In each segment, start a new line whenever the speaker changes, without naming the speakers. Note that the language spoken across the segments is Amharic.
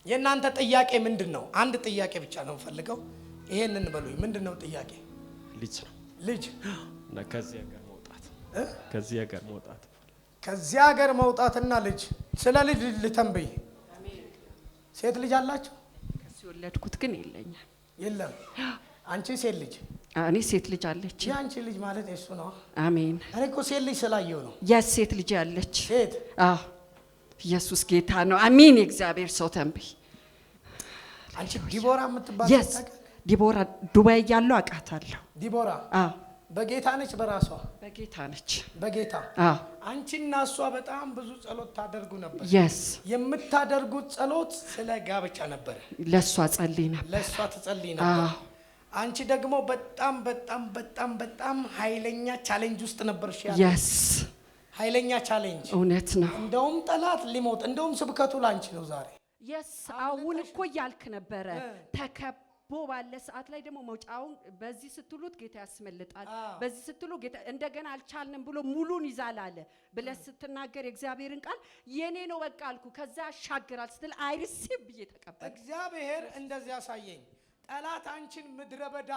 የእናንተ ጥያቄ ምንድን ነው? አንድ ጥያቄ ብቻ ነው የምፈልገው። ይሄንን በሉኝ። ምንድን ነው ጥያቄ?
ልጅ ነው።
ልጅ
እና ከዚህ ሀገር መውጣት፣ ከዚህ ሀገር መውጣት።
ከዚያ ሀገር መውጣትና ልጅ። ስለ ልጅ ልተንብይ። ሴት ልጅ አላችሁ?
ከሱ የወለድኩት ግን የለኝም።
የለም። አንቺ ሴት ልጅ?
እኔ ሴት ልጅ አለች።
የአንቺ ልጅ ማለት የሱ ነው።
አሜን።
እኔ እኮ ሴት ልጅ ስላየው ነው።
Yes፣ ሴት ልጅ አለች።
ሴት።
አዎ፣ ኢየሱስ ጌታ ነው። አሜን። የእግዚአብሔር ሰው ተንብይ።
አንቺ ዲቦራ የምትባል
Yes።
ታውቂያለሽ?
ዲቦራ ዱባይ እያለሁ አውቃታለሁ።
ዲቦራ።
አዎ።
በጌታ ነች በራሷ?
በጌታ ነች።
በጌታ።
አዎ።
አንቺና እሷ በጣም ብዙ ጸሎት ታደርጉ ነበር።
Yes።
የምታደርጉት ጸሎት ስለ ጋብቻ ነበረ።
ለእሷ ጸልይ ነበር።
ለእሷ ትጸልይ ነበር።
አዎ።
አንቺ ደግሞ በጣም በጣም በጣም በጣም ኃይለኛ challenge ውስጥ ነበርሽ ያለ
Yes።
ኃይለኛ challenge።
እውነት ነው።
እንደውም ጠላት ሊሞት፣ እንደውም ስብከቱ ላንቺ ነው ዛሬ።
Yes፣ አሁን እኮ እያልክ ነበረ። ተከቦ ባለ ሰዓት ላይ ደግሞ መውጫውን በዚህ ስትሉት ጌታ ያስመልጣል፣ በዚህ ስትሉ ጌታ እንደገና አልቻልንም ብሎ ሙሉን ይዛል አለ ብለህ ስትናገር የእግዚአብሔርን ቃል የኔ ነው በቃ አልኩ። ከዛ ያሻግራል ስትል I receive ብዬ ተቀበልኩ።
እግዚአብሔር እንደዚህ ያሳየኝ። ጠላት አንቺን ምድረ በዳ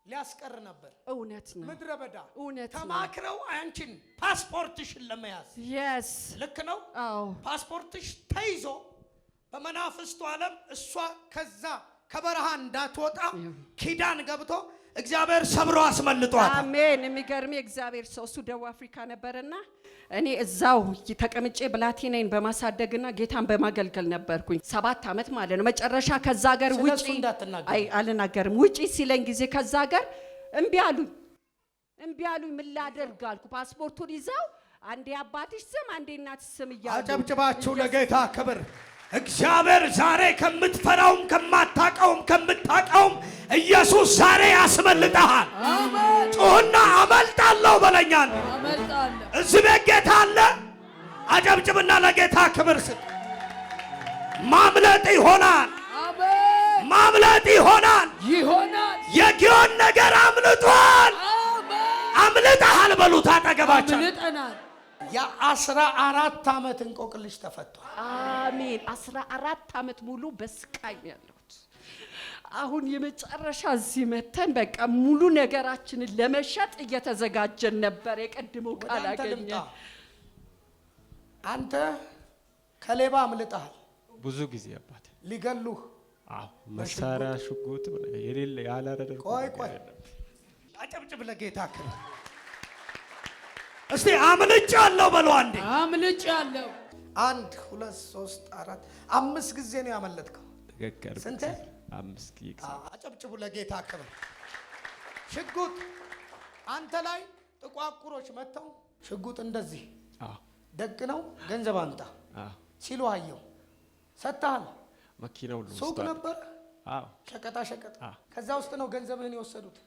ሊያስቀር ነበር።
እውነት ነው።
ምድረ በዳ።
እውነት ነው።
ተማክረው አንቺን ፓስፖርትሽን ለመያዝ።
Yes።
ልክ ነው።
አዎ።
ፓስፖርትሽ ተይዞ በመናፍስቱ ዓለም እሷ ከዛ ከበረሃ እንዳትወጣ ኪዳን ገብቶ እግዚአብሔር ሰብሮ አስመልጧታል።
አሜን። የሚገርም የእግዚአብሔር ሰው፣ እሱ ደቡብ አፍሪካ ነበርና እኔ እዛው ተቀምጬ ብላቴናዬን በማሳደግና ጌታን በማገልገል ነበርኩኝ 7 ዓመት ማለት ነው። መጨረሻ ከዛ ሀገር
ስለ
ውጪ
እሱ እንዳትናገሪ።
አይ አልናገርም። ውጪ ሲለኝ ጊዜ ከዛ ሀገር እምቢ አሉኝ፣ እምቢ አሉኝ። ምን ላደርግ አልኩ። ፓስፖርቱን ይዘው አንዴ አባትሽ ስም አንዴ እናትሽ ስም እያሉ።
አጨብጭባችሁ ለጌታ ክብር። እግዚአብሔር ዛሬ ከምትፈራውም ከማታቀውም ከምታቀውም ኢየሱስ ዛሬ ያስመልጠሃል። ጩህና አመልጣለሁ በለኛል።
አመልጣለሁ።
እዚህ ቤት ጌታ አለ። አጨብጭብና ለጌታ ክብር ስጥ። ማምለጥ ይሆናል።
አሜን።
ማምለጥ ይሆናል።
ይሆናል።
የጊዮን ነገር አምልጧል።
አሜን።
አምልጠሃል በሉት አጠገባቸው።
አምልጠናል።
የ14 ዓመት እንቆቅልሽ ተፈቷል።
አሜን። 14 ዓመት ሙሉ በስቃይ ነው ያለሁት። አሁን የመጨረሻ እዚህ መተን በቃ ሙሉ ነገራችንን ለመሸጥ እየተዘጋጀን ነበር። የቀድሞ
ወደ
ቃል
አንተ
አገኘ።
ልምጣ። አንተ ከሌባ አምልጠሃል።
ብዙ ጊዜ አባት።
ሊገሉህ።
አዎ፣ መሳሪያ ሽጉጥ የሌለ ያላደረኩት
ቆይ
ነገር
ቆይ
የለም።
አጨብጭብ ለጌታ ክብር። እስቲ አምልጫለሁ በሉ አንዴ።
አምልጫለሁ።
አንድ፣ ሁለት፣ ሶስት፣ አራት፣ አምስት ጊዜ ነው ያመለጥከው።
ትክክል።
ስንቴ?
አምስት ጊዜ።
አጨብጭቡ ለጌታ ክብር። ሽጉጥ አንተ ላይ ጥቋቁሮች መጥተው ሽጉጥ እንደዚህ ደቅነው ገንዘብ አምጣ ሲሉ አየው። ሰጥተሃል።
መኪና ሁሉ
ሱቅ
ወስዷል።
ነበር፣
አዎ።
ሸቀጣ ሸቀጥ።
አዎ።
ከዛ ውስጥ ነው ገንዘብህን የወሰዱት።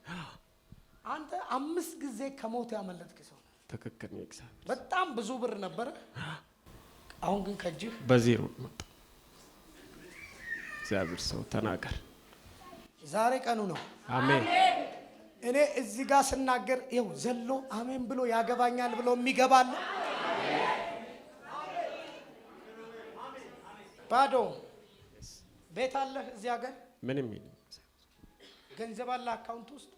አንተ አምስት ጊዜ ከሞት ያመለጥክ ሰው ነህ።
ትክክል ነው። እግዚአብሔር
በጣም ብዙ ብር ነበረ። አሁን ግን ከእጅህ
በዜሮ መጣ። እግዚአብሔር ሰው ተናገር።
ዛሬ ቀኑ ነው።
አሜን።
እኔ እዚህ ጋር ስናገር ይኸው ዘሎ አሜን ብሎ ያገባኛል ብሎ የሚገባል። ባዶ ቤት አለህ እዚህ ሀገር?
ምንም የለም።
ገንዘብ አለ account ውስጥ?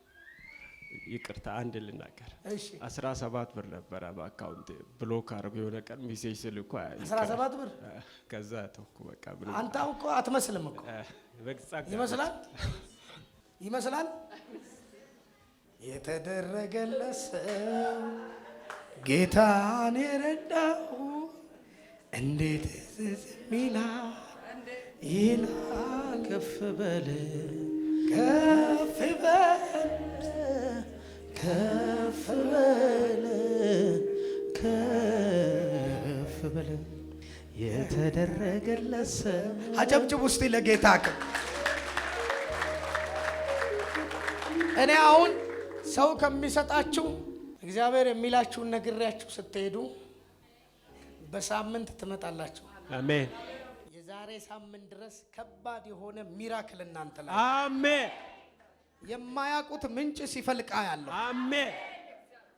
ይቅርታ አንድ ልናገር።
እሺ።
17 ብር ነበረ በ account፣ block አድርጎ የሆነ ቀን message ስልኮ
17 ብር?
ከዛ ተውኩ በቃ ምንም።
አንተ አሁን እኮ አትመስልም እኮ።
በጸጋ።
ይመስላል፣ ይመስላል። የተደረገለት ሰው ጌታን የረዳው እንዴት ዝም ይላል ይላል።
ከፍ በል።
ከፍ በል።
ከፍ በል፣ ከፍ በል፣ የተደረገለት ሰው።
አጨብጭብ ውስጥ ለጌታ ክብር። እኔ አሁን ሰው ከሚሰጣችሁ እግዚአብሔር የሚላችሁን ነግሬያችሁ ስትሄዱ በሳምንት ትመጣላችሁ።
አሜን።
የዛሬ ሳምንት ድረስ ከባድ የሆነ miracle እናንተ ላይ
አሜን።
የማያውቁት ምንጭ ሲፈልቃ ያለው።
አሜን።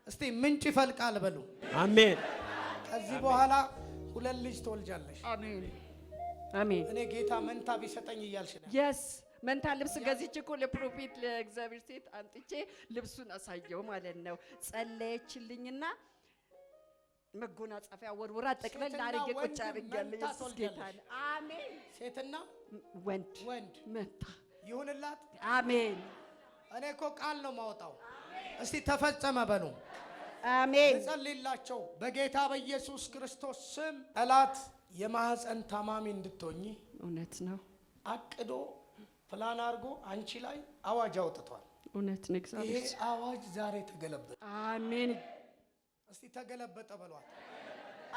እስቲ ምንጭ ይፈልቃል በሉ።
አሜን።
ከዚህ በኋላ ሁለት ልጅ ትወልጃለሽ።
አሜን አሜን።
እኔ ጌታ መንታ ቢሰጠኝ እያልሽ ነው።
Yes፣ መንታ ልብስ ገዝቼ እኮ ለ prophet ለእግዚአብሔር ሴት አምጥቼ ልብሱን አሳየው ማለት ነው። ጸለየችልኝና መጎናጸፊያ ወርውራ ጠቅለል
ሴትና
አድርጌ ቁጭ
ወንድ
አድርጌያለሁ።
መንታ
ኢየሱስ ጌታ
ትወልጃለሽ።
ነው። አሜን።
ሴትና
ወንድ
ወንድ
መንታ።
ይሁንላት።
አሜን።
እኔ እኮ ቃል ነው ማወጣው። እስቲ ተፈጸመ በሉ።
አሜን።
እጸልይላቸው በጌታ በኢየሱስ ክርስቶስ ስም። ጠላት የማህፀን ታማሚ እንድትሆኚ
እውነት ነው።
አቅዶ ፕላን አድርጎ አንቺ ላይ አዋጅ አውጥቷል።
እውነት ነው።
ይሄ
እግዚአብሔር
አዋጅ ዛሬ ተገለበጠ።
አሜን።
እስቲ ተገለበጠ በሏት።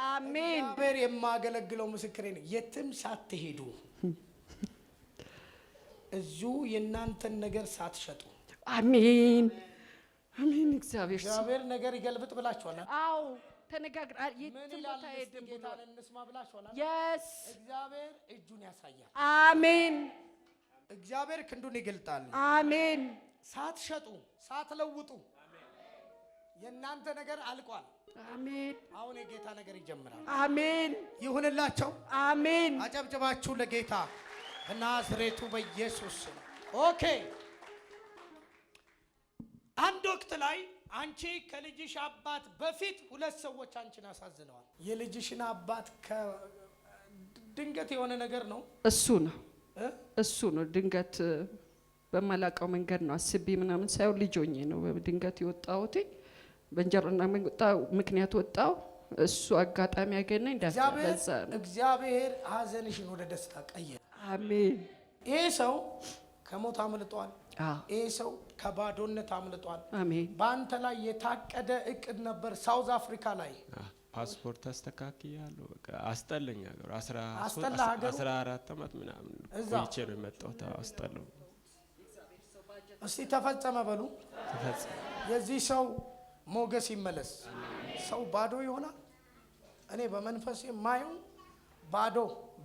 አሜን።
እግዚአብሔር የማገለግለው ምስክሬ ነው። የትም ሳትሄዱ እዚሁ የእናንተን ነገር ሳትሸጡ
አሜን አሜን። እግዚአብሔር ስም
እግዚአብሔር ነገር ይገልብጥ ብላችኋል።
አዎ ተነጋግራ
ምን
የትም
ይላል?
ቦታ
እስቲ
ሄድም
ጌታን እንስማ ብላችኋል።
Yes.
እግዚአብሔር እጁን ያሳያል።
አሜን።
እግዚአብሔር ክንዱን ይገልጣል።
አሜን።
ሳትሸጡ ሳትለውጡ የእናንተ ነገር አልቋል።
አሜን።
አሁን የጌታ ነገር ይጀምራል።
አሜን።
ይሁንላቸው።
አሜን።
አጨብጭባችሁ ለጌታ በናዝሬቱ በኢየሱስ ስም። Okay። አንድ ወቅት ላይ አንቺ ከልጅሽ አባት በፊት ሁለት ሰዎች አንቺን አሳዝነዋል። የልጅሽን አባት ድንገት የሆነ ነገር ነው።
እሱ ነው።
እ?
እሱ ነው። ድንገት በማላውቀው መንገድ ነው፣ አስቤ ምናምን ሳይሆን ልጅ ሆኜ ነው ድንገት የወጣሁት። በእንጀራና ምክንያት ወጣው። እሱ አጋጣሚ ያገኘኝ
እግዚአብሔር
ለዛ ነው።
እግዚአብሔር ሀዘንሽን ወደ ደስታ ቀየረ።
አሜን።
ይሄ ሰው ከሞት አምልጧል።
አዎ።
ይሄ ሰው ከባዶነት አምልጧል።
አሜን።
በአንተ ላይ የታቀደ እቅድ ነበር ሳውዝ አፍሪካ ላይ።
ፓስፖርት አስተካክያለሁ። በቃ አስጠለኝ ሀገሩ።
አስጠላ ሀገሩ?
14 ዓመት ምናምን
እዛ?
ቆይቼ ነው የመጣሁት። አዎ፣ አስጠላው።
እስቲ ተፈጸመ በሉ።
ተፈጸመ።
የዚህ ሰው ሞገስ ይመለስ። ሰው ባዶ ይሆናል። እኔ በመንፈሴ የማየው ባዶ፣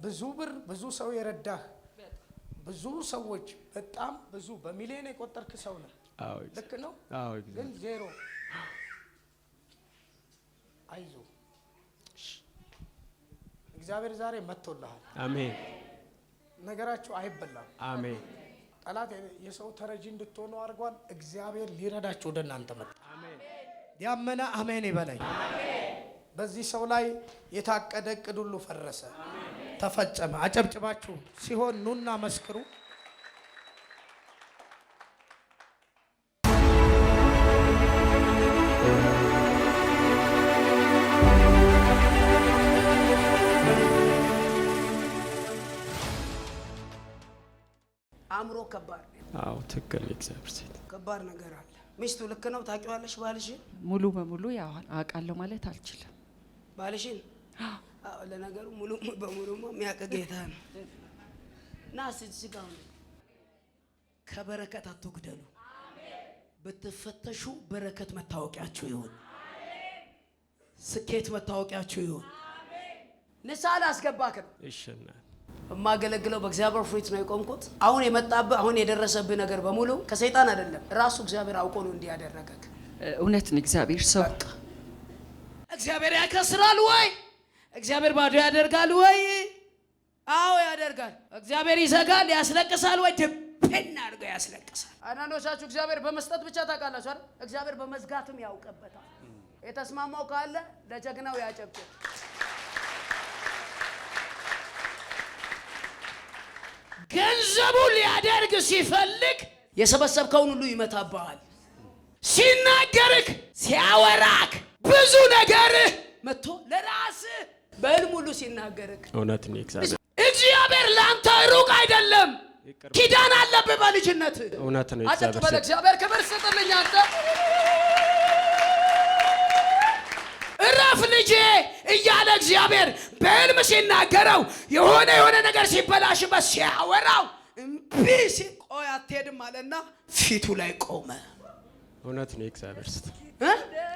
ብዙ ብር፣ ብዙ ሰው የረዳህ፣ ብዙ ሰዎች፣ በጣም ብዙ በሚሊዮን የቆጠርክ ሰው ነህ።
አዎ።
ልክ ነው።
አዎ።
ግን ዜሮ። አይዞ፣ እግዚአብሔር ዛሬ መጥቶልሃል።
አሜን።
ነገራችሁ አይበላም።
አሜን።
ጠላት የሰው ተረጂ እንድትሆኑ አድርጓል። እግዚአብሔር ሊረዳችሁ ወደ እናንተ መጣ። ያመነ አሜን ይበለኝ። በዚህ ሰው ላይ የታቀደ እቅድ ሁሉ ፈረሰ፣ ተፈጸመ። አጨብጭባችሁ ሲሆን ኑና መስክሩ።
አእምሮ ከባድ ነው።
አዎ፣ ትክክል ነው። እግዚአብሔር ሴት።
ከባድ ነገር አለ። ሚስቱ ልክ ነው። ታውቂዋለሽ ባልሽን?
ሙሉ በሙሉ ያው አውቃለሁ ማለት አልችልም።
ባልሽን? አዎ፣ ለነገሩ ሙሉ በሙሉማ የሚያውቅ ጌታ ነው። ና እስኪ እዚህ ጋር ሁኑ። ከበረከት አትጉደሉ። ብትፈተሹ በረከት መታወቂያችሁ ይሁን። ስኬት መታወቂያችሁ ይሁን። ንስሐ ላስገባክ ነው።
እሺ እናት።
የማገለግለው በእግዚአብሔር ፊት ነው የቆምኩት። አሁን የመጣብህ፣ አሁን የደረሰብህ ነገር በሙሉ ከሰይጣን አይደለም፣ ራሱ እግዚአብሔር አውቆ ነው እንዲህ ያደረገክ።
እውነት ነው እግዚአብሔር ሰው።
እግዚአብሔር ያከስራል ወይ? እግዚአብሔር ባዶ ያደርጋል ወይ? አዎ ያደርጋል። እግዚአብሔር ይዘጋል፣ ያስለቅሳል ወይ? ድብን አድርጎ ያስለቅሳል። አንዳንዶቻችሁ እግዚአብሔር በመስጠት ብቻ ታውቃላችሁ አይደል? እግዚአብሔር በመዝጋትም ያውቅበታል። የተስማማው ካለ ለጀግናው ያጨብጭብ። ገንዘቡ ሊያደርግ ሲፈልግ የሰበሰብከውን ሁሉ ይመታብሃል። ሲናገርክ፣ ሲያወራክ፣ ብዙ ነገርህ መጥቶ ለራስህ በህልም ሁሉ ሲናገርክ
እውነት ነው እግዚአብሔር።
እግዚአብሔር ለአንተ ሩቅ አይደለም። ኪዳን አለብህ በልጅነት።
እውነት ነው።
አጨብጭበህ
እግዚአብሔር።
ለእግዚአብሔር ክብር ስጥልኝ። አንተ እረፍ ልጄ እያለ እግዚአብሔር በህልም ሲናገረው፣ የሆነ የሆነ ነገር ሲበላሽበት ሲያወራው እምቢ ሲል ቆይ አትሄድም አለና ፊቱ ላይ ቆመ።
እውነት ነው እግዚአብሔር ስጥ።
እ?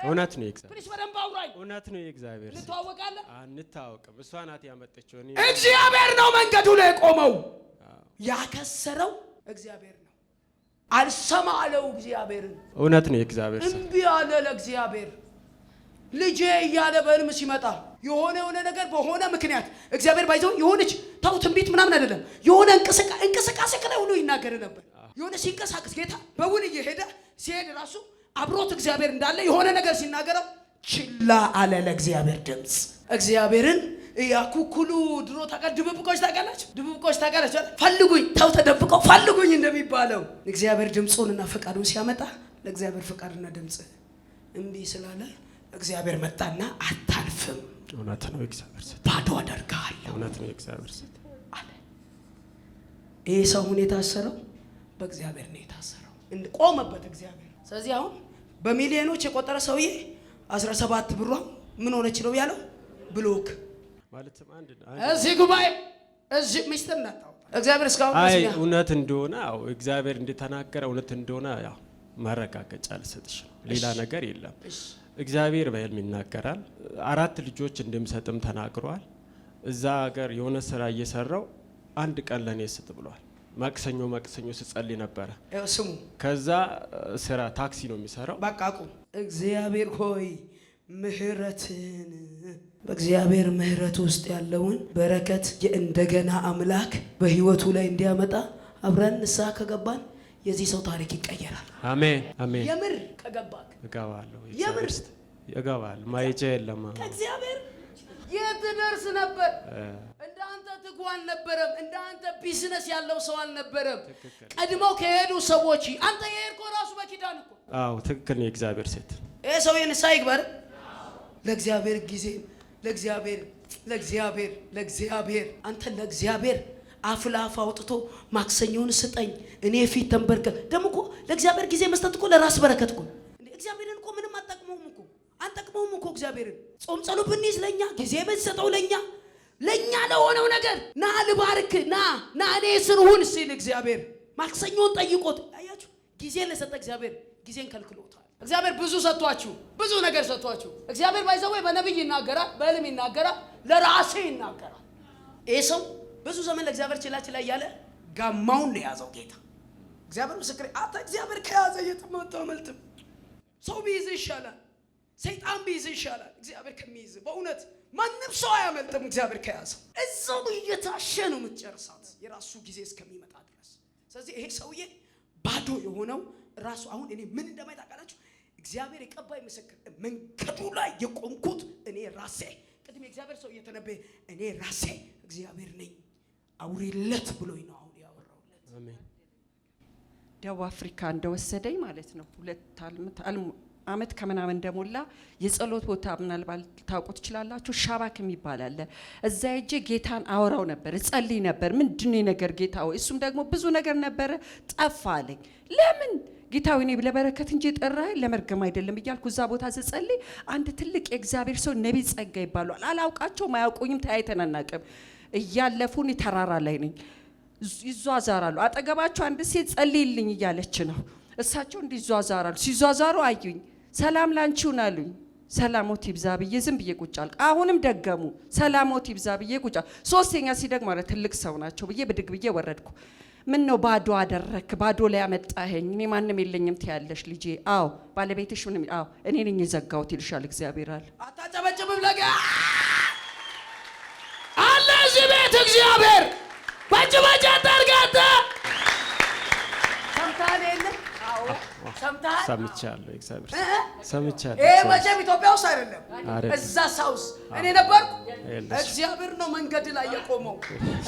እውነት ነው እግዚአብሔር።
Please በደንብ አውራኝ።
እውነት ነው እግዚአብሔር ስጥ።
እንተዋወቃለን።
አንታወቅም። እሷ ናት ያመጣችው። እኔ
እግዚአብሔር ነው መንገዱ ላይ ቆመው ያከሰረው እግዚአብሔር ነው። አልሰማ አለው እግዚአብሔርን።
እውነት ነው የእግዚአብሔር ሰው።
እምቢ አለ ለእግዚአብሔር። ልጄ እያለ በህልም ሲመጣ የሆነ የሆነ ነገር በሆነ ምክንያት እግዚአብሔር ባይዘው የሆነች ተው ትንቢት ምናምን አይደለም፣ የሆነ እንቅስቃሴ ከላይ ሁሉ ይናገር ነበር። የሆነ ሲንቀሳቀስ ጌታ በውን እየሄደ ሲሄድ ራሱ አብሮት እግዚአብሔር እንዳለ የሆነ ነገር ሲናገረው ችላ አለ ለእግዚአብሔር ድምፅ። እግዚአብሔርን ያኩኩሉ ድሮ ታውቃለህ፣ ድብብቆች ታውቃላችሁ፣ ድብብቆች ታውቃላችሁ አይደል? ፈልጉኝ ተው ተደብቀው ፈልጉኝ እንደሚባለው እግዚአብሔር ድምፁንና ፈቃዱን ሲያመጣ ለእግዚአብሔር ፈቃድና ድምፅ እምቢ ስላለ እግዚአብሔር መጣና አታልፍም፣
እውነት ነው የእግዚአብሔር ሴት።
ባዶ አደርግሃለሁ
እውነት ነው የእግዚአብሔር ሴት።
አለ። ይህ ሰው አሁን የታሰረው በእግዚአብሔር ነው የታሰረው፣ ቆመበት እግዚአብሔር። ስለዚህ አሁን በሚሊዮኖች የቆጠረ ሰውዬ 17 ብሯ ምን ሆነች ነው ያለው? Block።
ማለትም አንድ
እዚህ ጉባኤ እዚህ ሚስጥር እንዳታወጣ እግዚአብሔር እስካሁን
አይ
ድረስ
እውነት እንደሆነ አዎ እግዚአብሔር እንደተናገረ እውነት እንደሆነ ያው ማረጋገጫ ልሰጥሽ ነው። ሌላ ነገር የለም። እግዚአብሔር በህልም ይናገራል። 4 ልጆች እንደሚሰጥም ተናግሯል። እዛ ሀገር የሆነ ስራ እየሰራው አንድ ቀን ለኔ ስጥ ብሏል። ማክሰኞ ማክሰኞ ስጸልይ ነበረ።
ይኸው ስሙ።
ከዛ ስራ ታክሲ ነው የሚሰራው።
በቃ አቁም። እግዚአብሔር ሆይ ምህረትን በእግዚአብሔር ምህረት ውስጥ ያለውን በረከት የእንደገና አምላክ በህይወቱ ላይ እንዲያመጣ አብረን ንስሐ ከገባን የዚህ ሰው ታሪክ ይቀየራል።
አሜን አሜን።
የምር ከገባክ
እገባለሁ።
የምር
እገባለሁ። ማይጨ የለም።
ከእግዚአብሔር የት ደርስ ነበር? እንደ አንተ ትጉ አልነበረም። እንደ አንተ ቢዝነስ ያለው ሰው አልነበረም። ቀድመው ከሄዱ ሰዎች አንተ የሄድከው ራሱ በኪዳን እኮ።
አዎ ትክክል ነው የእግዚአብሔር ሴት።
ይሄ ሰውዬ ንስሐ ይግባ አይደል? ለእግዚአብሔር ጊዜ ለእግዚአብሔር ለእግዚአብሔር ለእግዚአብሔር አንተ ለእግዚአብሔር አፍ ለአፍ አውጥቶ ማክሰኞውን ስጠኝ እኔ ፊት ተንበርከ ደግሞ እኮ ለእግዚአብሔር ጊዜ መስጠት እኮ ለራስ በረከት እኮ። እንዴ እግዚአብሔርን እኮ ምንም አትጠቅመውም እኮ አንጠቅመውም እኮ እግዚአብሔርን። ጾም ጸሎት ብንይዝ ለኛ ጊዜ ብንሰጠው ለኛ ለኛ ለሆነው ነገር ና ልባርክ ና ና እኔ ስር ሁን ሲል እግዚአብሔር ማክሰኞን ጠይቆት አያችሁ። ጊዜ ለሰጠ እግዚአብሔር ጊዜን ከልክሎታል። እግዚአብሔር ብዙ ሰጥቷችሁ ብዙ ነገር ሰጥቷችሁ እግዚአብሔር ባይዘው በነብይ ይናገራል፣ በህልም ይናገራል፣ ለራሴ ይናገራል። ይሄ ሰው ብዙ ዘመን ለእግዚአብሔር ችላ ችላ እያለ ጋማውን ነው የያዘው ጌታ። እግዚአብሔር ምስክሬ፣ አንተ እግዚአብሔር ከያዘ የትም አታመልጥም። ሰው ቢይዝ ይሻላል፣ ሰይጣን ቢይዝ ይሻላል እግዚአብሔር ከሚይዝ። በእውነት ማንም ሰው አያመልጥም እግዚአብሔር ከያዘው። እዛው እየታሸ ነው የምትጨርሳት የራሱ ጊዜ እስከሚመጣ ድረስ። ስለዚህ ይሄ ሰውዬ ባዶ የሆነው ራሱ አሁን እኔ ምን እንደማይ ታውቃላችሁ? እግዚአብሔር የቀባይ ምስክር መንገዱ ላይ የቆምኩት እኔ ራሴ ቅድም የእግዚአብሔር ሰው እየተነበየ እኔ ራሴ እግዚአብሔር ነኝ አውሪለት ብሎኝ ነው አሁን ያወራውለት።
አሜን።
ደቡብ አፍሪካ እንደወሰደኝ ማለት ነው። 2 አመት ከምናምን እንደሞላ የጸሎት ቦታ ምናልባት ታውቁ ትችላላችሁ፣ ሻባክ የሚባል አለ። እዛ ሄጄ ጌታን አወራው ነበር፣ እጸልይ ነበር። ምንድነው የነገር ጌታ ሆይ? እሱም ደግሞ ብዙ ነገር ነበረ ጠፋ አለኝ። ለምን ጌታ ሆይ እኔ ለበረከት እንጂ የጠራኸኝ ለመርገም አይደለም እያልኩ እዛ ቦታ ስጸልይ አንድ ትልቅ የእግዚአብሔር ሰው ነቢይ ጸጋ ይባላል። አላውቃቸውም፣ አያውቁኝም፣ ተያይተን አናውቅም። እያለፉ እኔ ተራራ ላይ ነኝ፣ ይዟዟራሉ። አጠገባቸው አንድ ሴት ጸልይልኝ እያለች ነው። እሳቸው እንዲዟዟራሉ። ሲዟዟሩ አዩኝ። ሰላም ላንቺ ይሁን አሉኝ። ሰላሞት ይብዛ ብዬ ዝም ብዬ ቁጭ አልኩ። አሁንም ደገሙ። ሰላሞት ይብዛ ብዬ ቁጭ አልኩ። ሶስተኛ ሲደግሙ ኧረ ትልቅ ሰው ናቸው ብዬ ብድግ ብዬ ወረድኩ። ምን ነው ባዶ አደረክ? ባዶ ላይ አመጣኸኝ። እኔ ማንም የለኝም ትያለሽ ልጄ። አዎ ባለቤትሽ ምንም አዎ እኔ ነኝ የዘጋሁት ይልሻል እግዚአብሔር አለ።
አታጨበጭብም ለጋ አለ እዚህ ቤት እግዚአብሔር በጭበጭ አታርጋታ። ሰምተሃል? የለ ሰምተሃል?
ሰምቻለሁ። እግዚአብሔር ሰምቻለሁ።
ይሄ መቼም ኢትዮጵያ ውስጥ አይደለም፣ እዛ ሳውስ እኔ ነበርኩ። እግዚአብሔር ነው መንገድ ላይ የቆመው።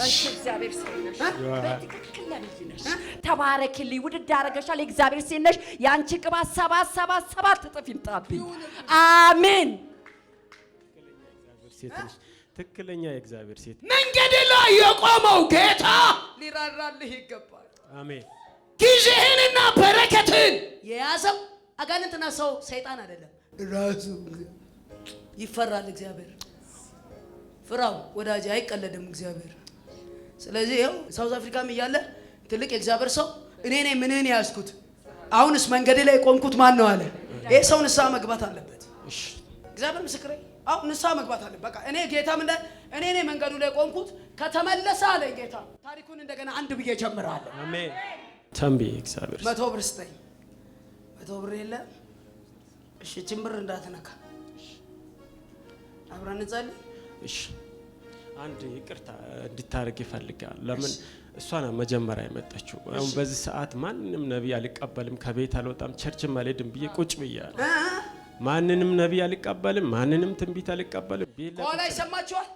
እሺ እግዚአብሔር ሰው ነሽ፣ በትክክል ነብይ ነሽ። ተባረክልኝ፣ ውድድ አደረገሻል። የእግዚአብሔር ሴት ነሽ። ያንቺ ቅባት 7 7 7 እጥፍ ይምጣብኝ። አሜን።
ትክክለኛ የእግዚአብሔር ሴት
መንገድ ላይ የቆመው ጌታ ሊራራልህ ይገባል።
አሜን።
ጊዜህንና በረከትህን የያዘው አጋንንትና ሰው ሰይጣን አይደለም፣ ራሱ ይፈራል። እግዚአብሔር ፍራው ወዳጄ፣ አይቀለድም እግዚአብሔር። ስለዚህ ይኸው ሳውዝ አፍሪካም እያለ ትልቅ የእግዚአብሔር ሰው እኔ ነኝ ምንህን ያዝኩት፣ አሁንስ መንገድ ላይ የቆምኩት ማን ነው አለ። ይሄ ሰው ንስሐ መግባት አለበት። እግዚአብሔር ምስክሬ፣ አሁን ንስሐ መግባት አለበት። በቃ እኔ ጌታም እንደ እኔ ነኝ መንገዱ ላይ ቆምኩት ከተመለሰ አለ ጌታ፣ ታሪኩን እንደገና አንድ ብዬ ጀምራለሁ።
አሜን። ተንብዬ እግዚአብሔር
100 ብር ስጠኝ። 100 ብር የለም። እሺ፣ ይህችን ብር እንዳትነካ። አብረን እንጸልይ።
እሺ፣ አንድ ይቅርታ እንድታደርግ ይፈልጋል። ለምን እሷ ናት መጀመሪያ የመጣችው። አሁን በዚህ ሰዓት ማንንም ነቢይ አልቀበልም፣ ከቤት አልወጣም፣ church ም አልሄድም ብዬ ቁጭ ብያለሁ። ማንንም ነቢይ አልቀበልም፣ ማንንም ትንቢት አልቀበልም። ቤት ላይ
ከኋላ ይሰማችኋል?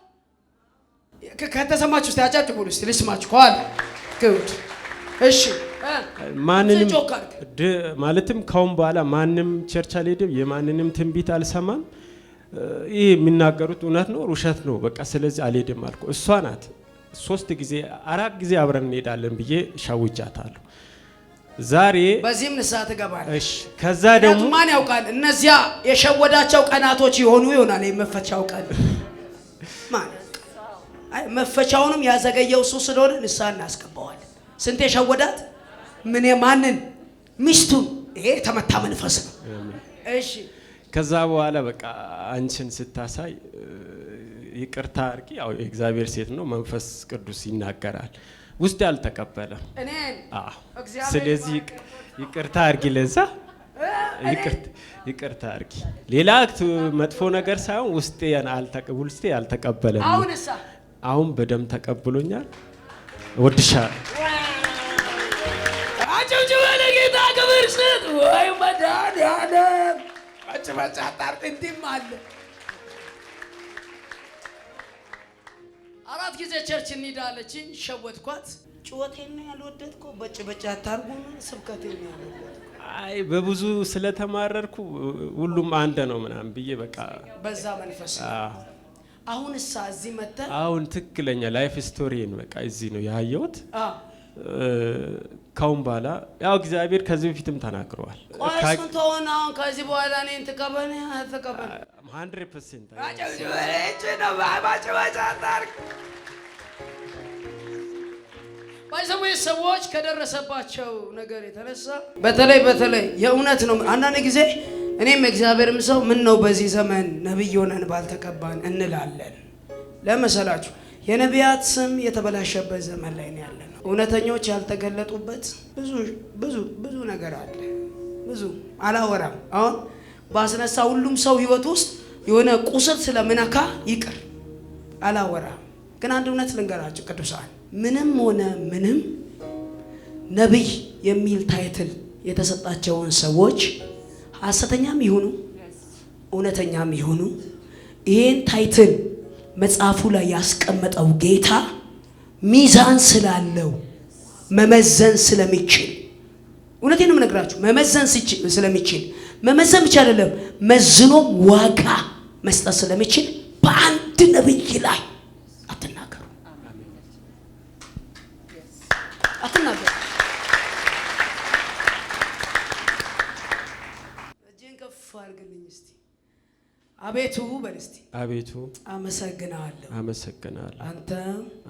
ከተሰማችሁ እስቲ አጨብጭቡ፣ እስቲ ልስማችሁ። ከኋላ good። እሺ
ማንንም
ጮክ አድርግ።
ማለትም ካሁን በኋላ ማንም church አልሄድም፣ የማንንም ትንቢት አልሰማም። ይህ የሚናገሩት እውነት ነው ውሸት ነው፣ በቃ ስለዚህ አልሄድም አልኩ። እሷ ናት ሶስት ጊዜ አራት ጊዜ አብረን እንሄዳለን ብዬ ሸውጃታለሁ። ዛሬ
በዚህም ንስሐ ትገባለህ።
እሺ፣ ከዛ ደግሞ
ምክንያቱም ማን ያውቃል እነዚያ የሸወዳቸው ቀናቶች የሆኑ ይሆናል የመፈቻው ቀን። ማን ያውቃል? አይ መፈቻውንም ያዘገየው እሱ ስለሆነ ንስሐ እናስገባዋለን። ስንት የሸወዳት ምን ማንን? ሚስቱን። ይሄ የተመታ መንፈስ ነው። እሺ።
ከዛ በኋላ በቃ አንቺን ስታሳይ ይቅርታ አድርጊ፣ ያው የእግዚአብሔር ሴት ነው፣ መንፈስ ቅዱስ ይናገራል። ውስጥ ያልተቀበለ
እኔን
አዎ።
እግዚአብሔር
ስለዚህ ይቅርታ አድርጊ፣ ለዛ ይቅርታ አድርጊ። ሌላ መጥፎ ነገር ሳይሆን ውስጤ ውስጤ ያልተቀበለም።
አሁን እሳ
አሁን በደንብ ተቀብሎኛል። እወድሻለሁ።
አጨብጭበ ለጌታ ክብር ስጥ። ወይ መድኃኒዓለም በጭበጫ አታርቅ። እንዲህም አለ። አራት ጊዜ church እንሂድ አለችኝ፣ ሸወድኳት። ጩኸቴን ነው ያልወደድከው፣ በጭበጫ አታርጉ ነው ስብከቴን ነው ያልወደድከው።
አይ በብዙ ስለተማረርኩ ሁሉም አንድ ነው ምናምን ብዬ በቃ
በዛ መንፈስ አሁን እሳ እዚህ መጥተህ
አሁን ትክክለኛ life story ን በቃ እዚህ ነው ያየሁት። ካሁን በኋላ ያው እግዚአብሔር ከዚህ በፊትም ተናግረዋል።
ቆይ እሱን ተሆነ። አሁን ከዚህ በኋላ እኔን ትቀበል አትቀበል?
100%
አጨብጭበ ነው በጭበጫ አታርግ። ባይዘዌ ሰዎች ከደረሰባቸው ነገር የተነሳ በተለይ በተለይ የእውነት ነው። አንዳንድ ጊዜ እኔም እግዚአብሔርም ሰው ምን ነው በዚህ ዘመን ነቢይ ሆነን ባልተቀባን እንላለን። ለመሰላችሁ የነቢያት ስም የተበላሸበት ዘመን ላይ ነው ያለነው። እውነተኞች ያልተገለጡበት ብዙ ብዙ ብዙ ነገር አለ። ብዙ አላወራም። አሁን ባስነሳ ሁሉም ሰው ህይወት ውስጥ የሆነ ቁስል ስለምነካ ይቅር አላወራም። ግን አንድ እውነት ልንገራችሁ ቅዱሳን፣ ምንም ሆነ ምንም ነቢይ የሚል title የተሰጣቸውን ሰዎች ሐሰተኛም ይሁኑ እውነተኛም ይሁኑ ይሄን title መጽሐፉ ላይ ያስቀመጠው ጌታ ሚዛን ስላለው መመዘን ስለሚችል፣ እውነቴን ነው የምነግራችሁ፣ መመዘን ስለሚችል፣ መመዘን ብቻ አይደለም መዝኖም ዋጋ መስጠት ስለሚችል በአንድ ነቢይ ላይ አትናገሩ፣ አትናገሩ። እጅን ከፍ አድርግልኝ እስቲ። አቤቱ በል እስቲ።
አቤቱ
አመሰግናለሁ።
አመሰግናለሁ።
አንተ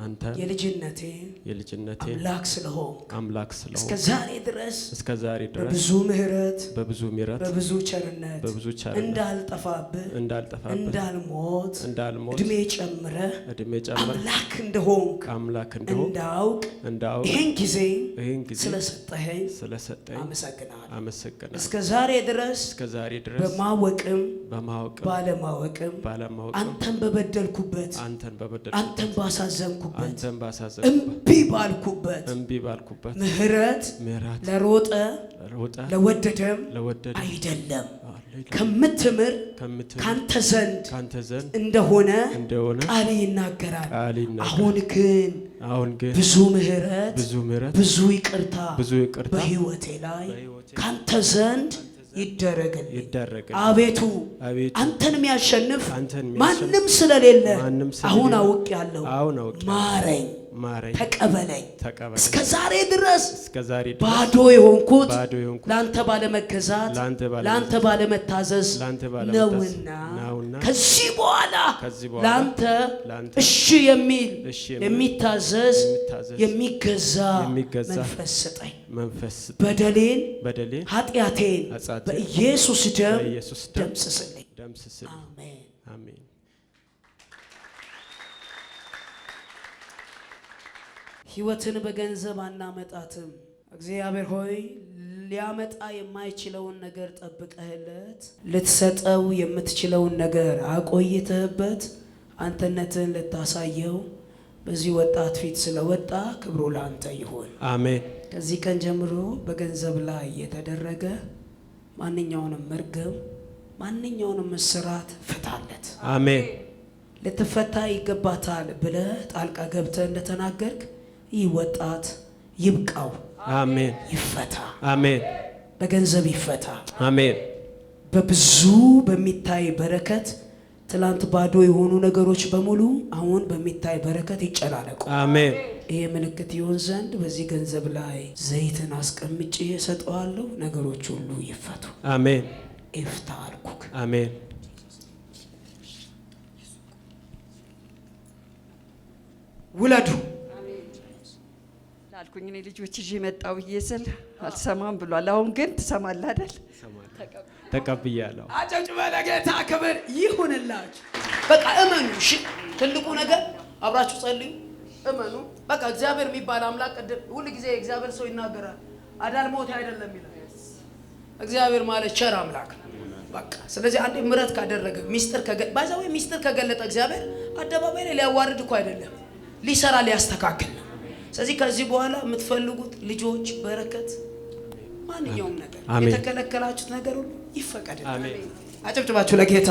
አንተ
የልጅነቴ
የልጅነቴ
አምላክ ስለሆንክ
አምላክ
እስከ
ስለሆንክ
ዛሬ ድረስ
እስከ ዛሬ ድረስ
በብዙ ምሕረት
በብዙ ምሕረት
በብዙ ቸርነት
በብዙ ቸርነት
እንዳልጠፋብህ
እንዳልጠፋብህ
እንዳልሞት
እንዳልሞት
እድሜ ጨምረህ
እድሜ ጨምረህ
አምላክ እንደሆንክ
አምላክ እንደሆንክ
እንዳውቅ
እንዳውቅ
ይህን ጊዜ
ይህን ጊዜ
ስለሰጠኸኝ
ስለሰጠኝ
አመሰግናለሁ።
አመሰግናለሁ።
እስከ ዛሬ ድረስ
እስከ ዛሬ ድረስ
በማወቅም
በማወቅም
ባለማወቅም
ባለማወቅም
አንተን በበደልኩበት
አንተን በበደልኩበት
አንተን ባሳዘንኩበት
አንተን ባሳዘንኩበት
እምቢ ባልኩበት
እምቢ ባልኩበት
ምሕረት
ምሕረት
ለሮጠ
ሮጠ
ለወደደም
ለወደደ
አይደለም
አይደለም
ከምትምር
ከምትምር
ካንተ ዘንድ
ካንተ ዘንድ
እንደሆነ
እንደሆነ
ቃል ይናገራል።
ቃል ይናገራል።
አሁን ግን
አሁን ግን
ብዙ ምሕረት
ብዙ ምሕረት
ብዙ ይቅርታ
ብዙ ይቅርታ
በሕይወቴ ላይ
በሕይወቴ
ካንተ ዘንድ ይደረግልኝ።
ይደረግልኝ።
አቤቱ
አቤቱ
አንተን የሚያሸንፍ
አንተን የሚያሸንፍ
ማንም ስለሌለ
ማንም ስለሌለ
አሁን አውቄአለሁ።
አሁን አውቄአለሁ።
ማረኝ፣
ማረኝ፣
ተቀበለኝ።
ተቀበለኝ።
እስከ ዛሬ ድረስ
እስከ ዛሬ ድረስ
ባዶ የሆንኩት
ባዶ የሆንኩት
ለአንተ ባለመገዛት
ለአንተ ባለመገዛት
ለአንተ ባለመታዘዝ
ለአንተ ባለመታዘዝ
ነውና
ነውና
ከዚህ በኋላ
ከዚህ በኋላ
ለአንተ
ለአንተ
እሺ የሚል
እሺ የሚል
የሚታዘዝ
የሚታዘዝ
የሚገዛ
የሚገዛ
መንፈስ ስጠኝ።
መንፈስ ስጠኝ።
በደሌን
በደሌን
ኃጢአቴን
ኃጢአቴን
በኢየሱስ ደም
በኢየሱስ ደም
ደምስስልኝ።
ደምስስልኝ።
አሜን።
አሜን።
ህይወትን በገንዘብ አናመጣትም። እግዚአብሔር ሆይ፣ ሊያመጣ የማይችለውን ነገር ጠብቀህለት፣ ልትሰጠው የምትችለውን ነገር አቆይተህበት፣ አንተነትህን ልታሳየው በዚህ ወጣት ፊት ስለወጣ ክብሩ ለአንተ ይሁን።
አሜን።
ከዚህ ቀን ጀምሮ በገንዘብ ላይ የተደረገ ማንኛውንም መርገም፣ ማንኛውንም እስራት ፍታለት።
አሜን።
ልትፈታ ይገባታል ብለህ ጣልቃ ገብተህ እንደተናገርክ ይህ ወጣት ይብቃው፣
አሜን።
ይፈታ፣
አሜን።
በገንዘብ ይፈታ፣
አሜን።
በብዙ በሚታይ በረከት። ትላንት ባዶ የሆኑ ነገሮች በሙሉ አሁን በሚታይ በረከት ይጨናነቁ።
አሜን።
ይሄ ምልክት ይሆን ዘንድ በዚህ ገንዘብ ላይ ዘይትን አስቀምጬ እሰጠዋለሁ። ነገሮች ሁሉ ይፈቱ።
አሜን።
ኤፍታ አልኩክ።
አሜን።
ውለዱ።
ላልኩኝ እኔ ልጆች ይዤ መጣሁ ብዬ ስል አልሰማም ብሏል። አሁን ግን ትሰማለህ አይደል?
ተቀብያለሁ።
አጨብጭበ ለጌታ ክብር ይሁንላችሁ። በቃ እመኑ። እሺ፣ ትልቁ ነገር አብራችሁ ጸልዩ፣ እመኑ። በቃ እግዚአብሔር የሚባል አምላክ፣ ቅድም ሁል ጊዜ እግዚአብሔር ሰው ይናገራል። አዳል ሞት አይደለም ይላል። እግዚአብሔር ማለት ቸር አምላክ ነው። በቃ ስለዚህ አንዴ ምሕረት ካደረገ፣ ሚስጥር ባይዛዊ ሚስጥር ከገለጠ፣ እግዚአብሔር አደባባይ ላይ ሊያዋርድ እኮ አይደለም፣ ሊሰራ ሊያስተካክል ነው። ስለዚህ ከዚህ በኋላ የምትፈልጉት ልጆች፣ በረከት፣ ማንኛውም ነገር
አሜን።
የተከለከላችሁት ነገር ሁሉ ይፈቀድላችሁ።
አሜን።
አጨብጭባችሁ ለጌታ።